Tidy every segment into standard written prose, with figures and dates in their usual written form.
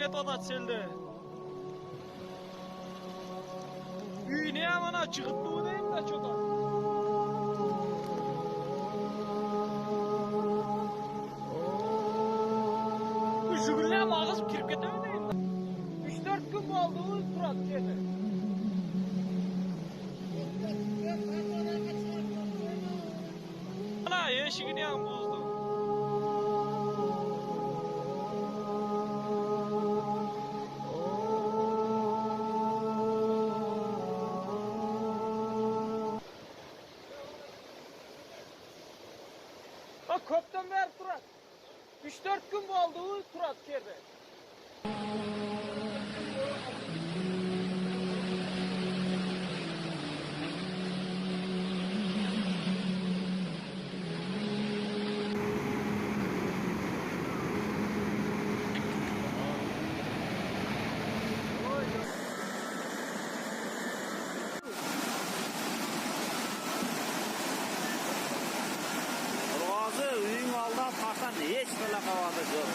Ketyapti selda. Uyni ham ana chiqibdi deyim-da cho'ton. Bu Jigulni ham og'izib kirib ketadi deyim-da. 3-4 kun bo'ldi, u turadi yerda. Ana eshigini ham buzdi. Ko'pdan beri turadi. 3-4 kun bo'ldi, u turadi yerda. Hech qanaqa havoda yo'q.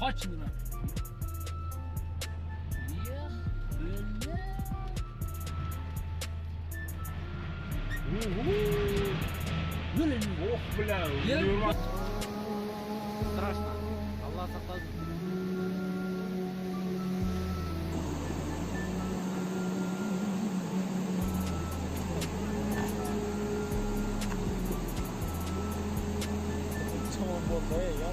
Qoch nima? Oh бля, страшно. Alloh saqlasin. Tamam bo'ldi, ya.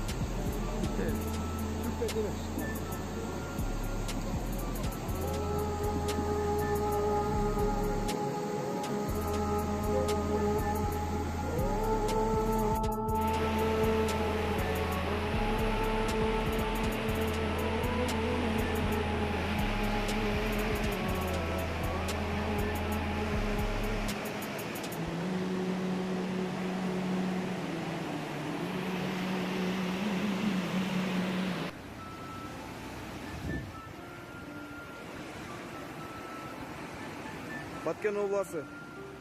Баткен обласы,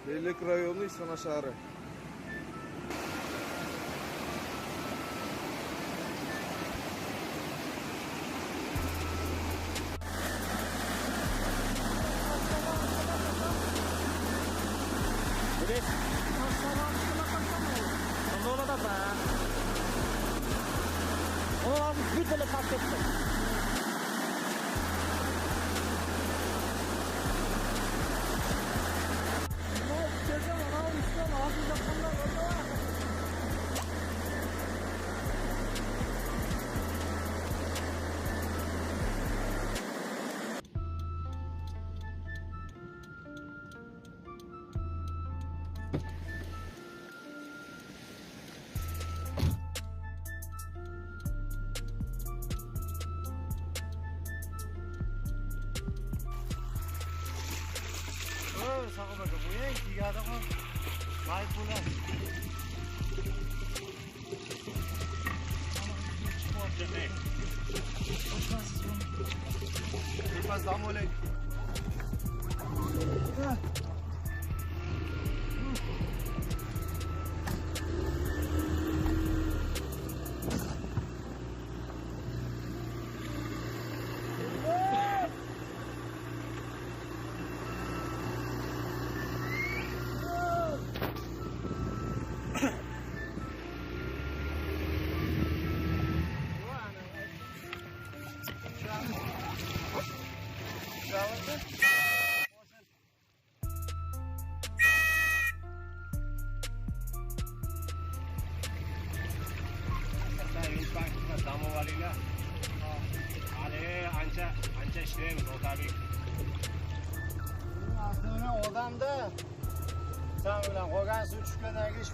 Лейлек районы, Исхана шаары. Ancha ishlaymiz, o'talik. Aslida odamda sen bilan qolgan suv tushgandagi ish.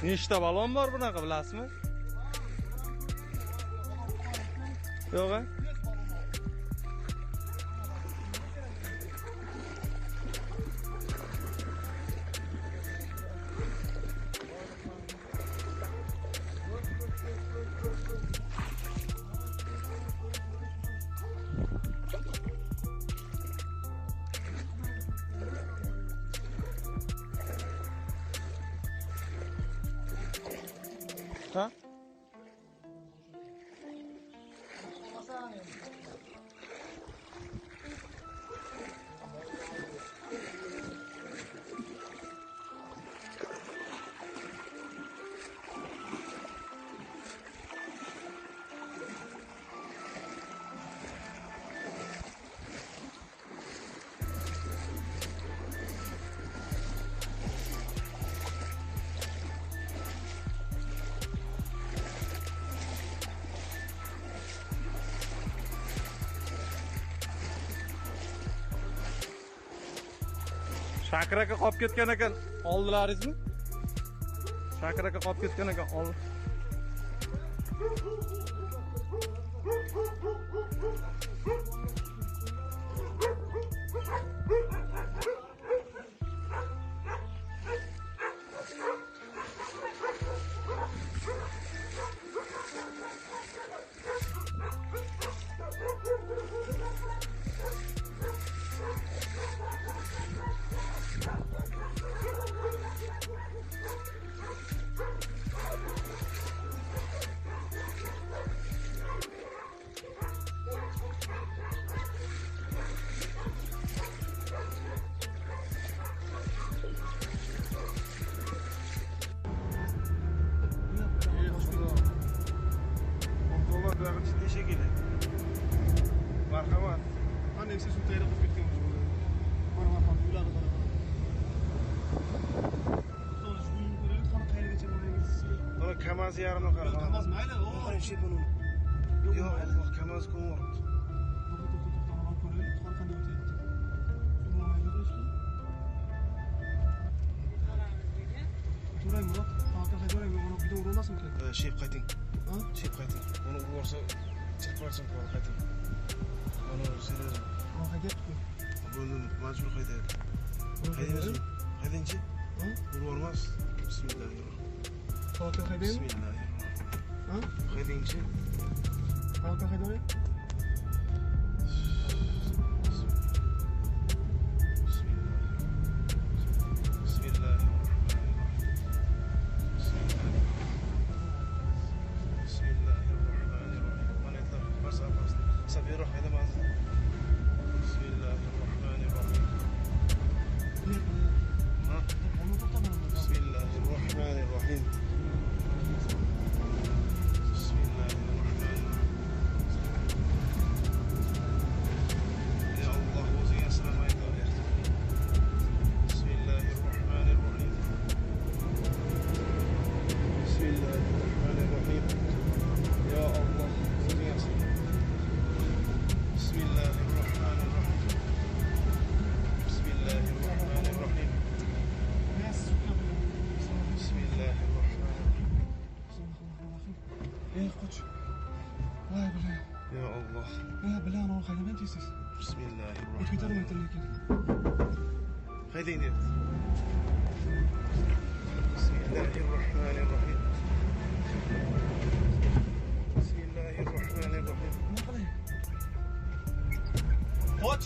Nechta balon bor bunaqa bilasizmi? Yo'q a? Ha? Shakir aka qolib ketgan ekan, oldilaringizmi? Shakir aka qolib ketgan ekan, ol. Marhamat. Ana esa suv tayyor qilib ketgan o'zi. Marhamat, uylarni qarang. To'g'ri, shu uyni ko'raylik, qani qayergacha boramiz. Mana KAMAZ yarimni qarang. KAMAZ mayli, o, shit buni. Yo'q, Alloh KAMAZ ko'rdi. To'xtab ko'raylik, qani qanday o'tyapti. Turay Murod, tavakkal haydaverang, uni bitta urilmasinmi? Shep qayting. Ha? Shep qayting. Uni ursa chirparsin qayting. Mana seriyozmi? Ha, haydayapti-ku. Bo'ldi, majbur haydayapti. Haydaymiz. Haydangchi. Ha? Urib yubormas. Bismillahirrohmanirrohim. Tavakkal haydaymi? Bismillahirrohmanirrohim. Ha? Haydangchi. Tavakkal haydavering. Bismillahirrohmanirrohim. Bismillahirrohmanirrohim. Ya Alloh o'zing asramay to'ydi. Bismillahirrohmanirrohim. Bismillahirrohmanirrohim. Ya Alloh o'zing asra. Bismillahirrohmanirrohim. Bismillahirrohmanirrohim. Bismillahirrohmanirrohim. Ey qoch. Voy bilan. Ya Alloh. Ya bilan uni haydaman tez-tez. Bismillahirrohmanirrohim. O'tib ketarman lekin. Haydang deyapti. Bismillahirrohmanirrohim. Bismillahirrohmanirrohim. Nima qilay? Qoch.